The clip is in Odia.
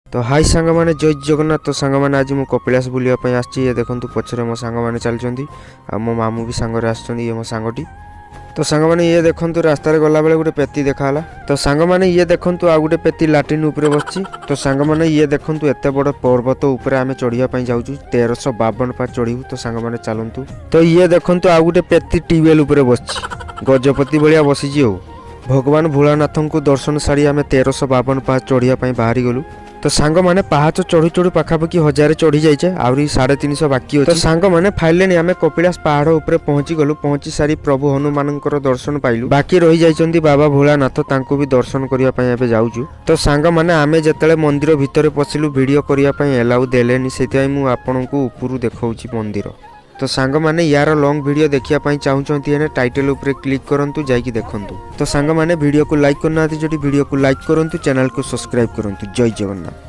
ତ ହାଇ ସାଙ୍ଗମାନେ, ଜୟ ଜଗନ୍ନାଥ। ତ ସାଙ୍ଗମାନେ, ଆଜି ମୁଁ କପିଳାସ ବୁଲିବା ପାଇଁ ଆସିଛି। ଇଏ ଦେଖନ୍ତୁ, ପଛରେ ମୋ ସାଙ୍ଗମାନେ ଚାଲିଛନ୍ତି ଆଉ ମୋ ମାମୁଁ ବି ସାଙ୍ଗରେ ଆସିଛନ୍ତି। ଇଏ ମୋ ସାଙ୍ଗଟି। ତ ସାଙ୍ଗମାନେ, ଇଏ ଦେଖନ୍ତୁ, ରାସ୍ତାରେ ଗଲାବେଳେ ଗୋଟେ ପେତି ଦେଖାହେଲା। ତ ସାଙ୍ଗମାନେ, ଇଏ ଦେଖନ୍ତୁ, ଆଉ ଗୋଟେ ପେତି ଲାଟିନ୍ ଉପରେ ବସିଛି। ତ ସାଙ୍ଗମାନେ, ଇଏ ଦେଖନ୍ତୁ, ଏତେ ବଡ଼ ପର୍ବତ ଉପରେ ଆମେ ଚଢ଼ିବା ପାଇଁ ଯାଉଛୁ। 1352 ପାହାଚ ଚଢ଼ିବୁ। ତ ସାଙ୍ଗମାନେ, ଚାଲନ୍ତୁ। ତ ଇଏ ଦେଖନ୍ତୁ, ଆଉ ଗୋଟେ ପେତି ଟ୍ୟୁବୱେଲ୍ ଉପରେ ବସିଛି, ଗଜପତି ଭଳିଆ ବସିଛି। ଆଉ ଭଗବାନ ଭୋଳାନାଥଙ୍କୁ ଦର୍ଶନ ସାରି ଆମେ 1352 ପାହାଚ ଚଢ଼ିବା ପାଇଁ ବାହାରି ଗଲୁ। ତ ସାଙ୍ଗମାନେ, ପାହାଚ ଚଢ଼ୁ ଚଢ଼ୁ ପାଖାପାଖି 1000 ଚଢ଼ି ଯାଇଛେ, ଆହୁରି 350 ବାକି ଅଛି। ତ ସାଙ୍ଗମାନେ, ଫାଇନାଲି ଆମେ କପିଳାସ ପାହାଡ଼ ଉପରେ ପହଞ୍ଚି ଗଲୁ। ପହଞ୍ଚି ସାରି ପ୍ରଭୁ ହନୁମାନଙ୍କର ଦର୍ଶନ ପାଇଲୁ। ବାକି ରହିଯାଇଛନ୍ତି ବାବା ଭୋଳାନାଥ, ତାଙ୍କୁ ବି ଦର୍ଶନ କରିବା ପାଇଁ ଏବେ ଯାଉଛୁ। ତ ସାଙ୍ଗମାନେ, ଆମେ ଯେତେବେଳେ ମନ୍ଦିର ଭିତରେ ପଶିଲୁ, ଭିଡ଼ିଓ କରିବା ପାଇଁ ଏଲାଉ ଦେଲେନି। ସେଥିପାଇଁ ମୁଁ ଆପଣଙ୍କୁ ଉପରୁ ଦେଖାଉଛି ମନ୍ଦିର। ତ ସାଙ୍ଗମାନେ, ୟାର ଲଙ୍ଗ ଭିଡ଼ିଓ ଦେଖିବା ପାଇଁ ଚାହୁଁଛନ୍ତି ହେଲେ ଟାଇଟେଲ୍ ଉପରେ କ୍ଲିକ୍ କରନ୍ତୁ, ଯାଇକି ଦେଖନ୍ତୁ। ତ ସାଙ୍ଗମାନେ, ଭିଡ଼ିଓକୁ ଲାଇକ୍ କରିନାହାନ୍ତି ଯଦି, ଭିଡ଼ିଓକୁ ଲାଇକ୍ କରନ୍ତୁ, ଚ୍ୟାନେଲକୁ ସବସ୍କ୍ରାଇବ୍ କରନ୍ତୁ। ଜୟ ଜଗନ୍ନାଥ।